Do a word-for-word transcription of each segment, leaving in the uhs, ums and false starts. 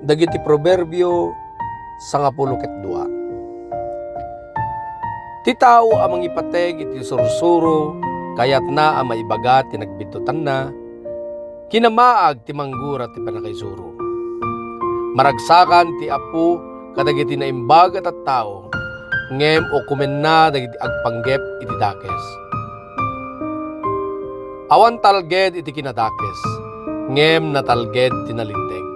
Dagiti Proverbio sangapulo ket dua. Ti tao a mangipateg iti sursuro, kayatna a maibaga ti nagbiddutanna, kinamaag ti manggura ti pannakaisuro. Maragsakan ti Apo kadagiti naimbag a tattao, ngem ukomenna dagiti agpanggep iti dakes. Awan talged iti kinadakes, ngem natalged ti nalinteg.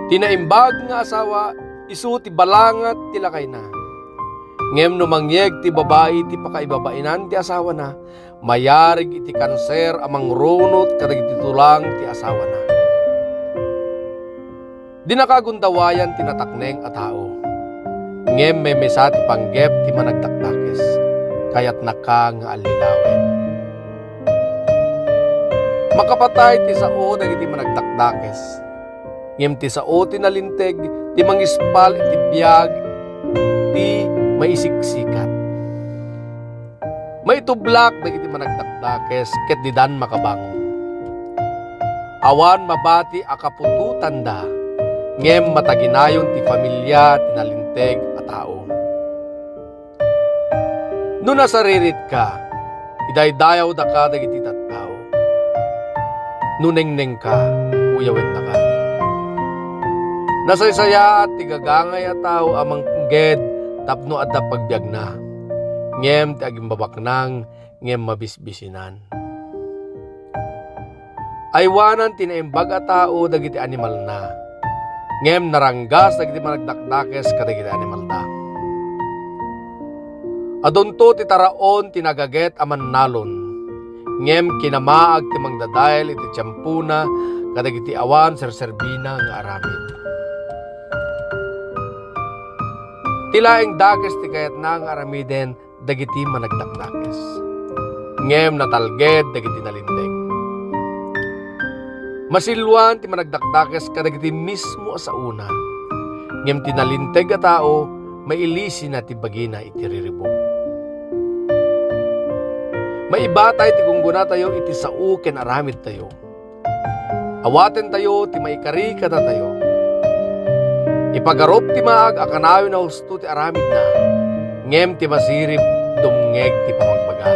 Ti naimbag nga asawa, isu ti balangat ti lakayna. Ngem no mangyeg ti babai ti pakaibabainan ti asawana, mayarig iti kanser a mangrunot kadagiti tulang ti asawana. Dinaka agundawayan ti natakneng a tao, ngem memesa ti panggep ti managdakdakes, kayatnaka nga allilawen. Makapatay ti sao dagiti managdakdakes, ngem ti sao ti nalinteg ti mangispal iti biag ti maisiksikat. Maitublak dagiti managdakdakes ket didan makabangon. Awan mabati a kaputotanda, ngem mataginayon ti familia ti nalinteg a tao. No nasariritka, idaydayawdaka dagiti tattao. No nengnengka, uyawennaka. Nasaysayaat ti gagangay a tao a mangged tapno adda pagbiagna, ngem ti agimbabaknang ngem mabisbisinan. Aywanan ti naimbag a tao dagiti animalna, ngem naranggas dagiti managdakdakes kadagiti animalda. Adunto ti taraon ti nagaget a mannalon, ngem kinamaag ti mangdadael iti tiempona kadagiti awan serserbina nga aramid. Ti laeng dakes ti kayatna nga aramiden dagiti managdakdakes, ngem natalged dagiti nalinteg. Masilluan ti managdakdakes kadagiti mismo a saona, ngem ti nalinteg a tao, mailisina ti bagina iti riribuk. Maibatay ti gunggonatayo iti sao ken aramidtayo. Awatentayo ti maikari kadatayo. Ipagarup ti maag a kanayon a husto ti aramidna, ngem ti masirib, dumngeg ti pamagbaga.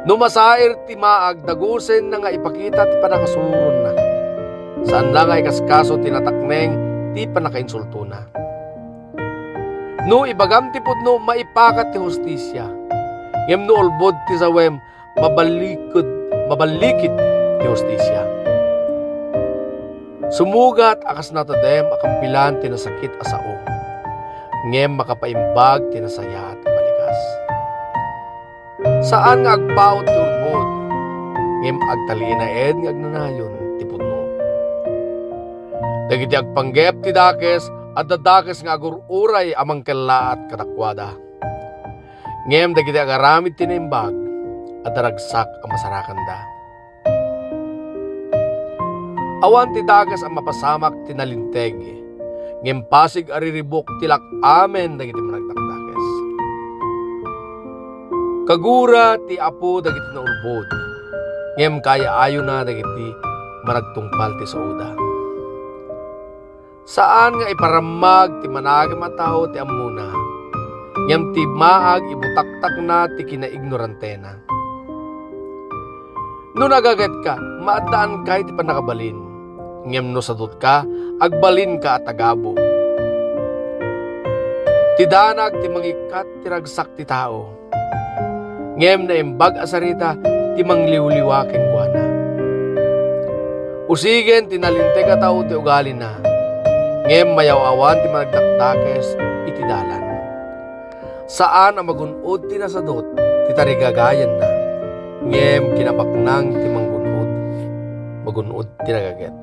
No masair ti maag, dagusenna nga ipakita ti pannakasuronna. Saanna nga ikaskaso ti natakneng ti pannakainsultona. No ibagam ti pudno, maipakat ti hustisia. Ngem no ulbod ti sawem, maballiked, maballikid ti hustisia. Sumugat a kas natedem a kampilan ti nasakit a sao, ngem makapaimbag ti nasayaat a balikas. Saan nga agpaut ti ulbod, ngem agtalinaed nga agnanayon ti pudno. Dagiti agpanggep ti dakes, adda dakes nga agur-uray a mangkellaat kadakuada. Ngem dagiti agaramid ti naimbag, adda ragsak a masarakanda. Awan ti dakes a mapasamak ti nalinteg, ngem pasig a riribuk ti lak-amen dagiti managdakdakes. Kagura ti Apo dagiti naulbod, ngem kaayaayona dagiti managtungpal ti saoda. Saan nga iparammag ti managem a tao ti ammona, ngem ti maag ibutaktakna ti kinaignorantena. No nagagetka, maaddaanka iti pannakabalin, ngem no sadutka, agbalinka a tagabu. Ti danag ti mangikkat ti ragsak ti tao, ngem naimbag a sarita ti mangliwliwa kenkuana. Usigen ti nalinteg a tao ti ugalina, ngem mayaw-awan ti managdakdakes iti dalan. Saan a magun-od ti nasadut ti tarigagayanna, ngem kinabaknang ti manggun-od, magun-od ti nagaget.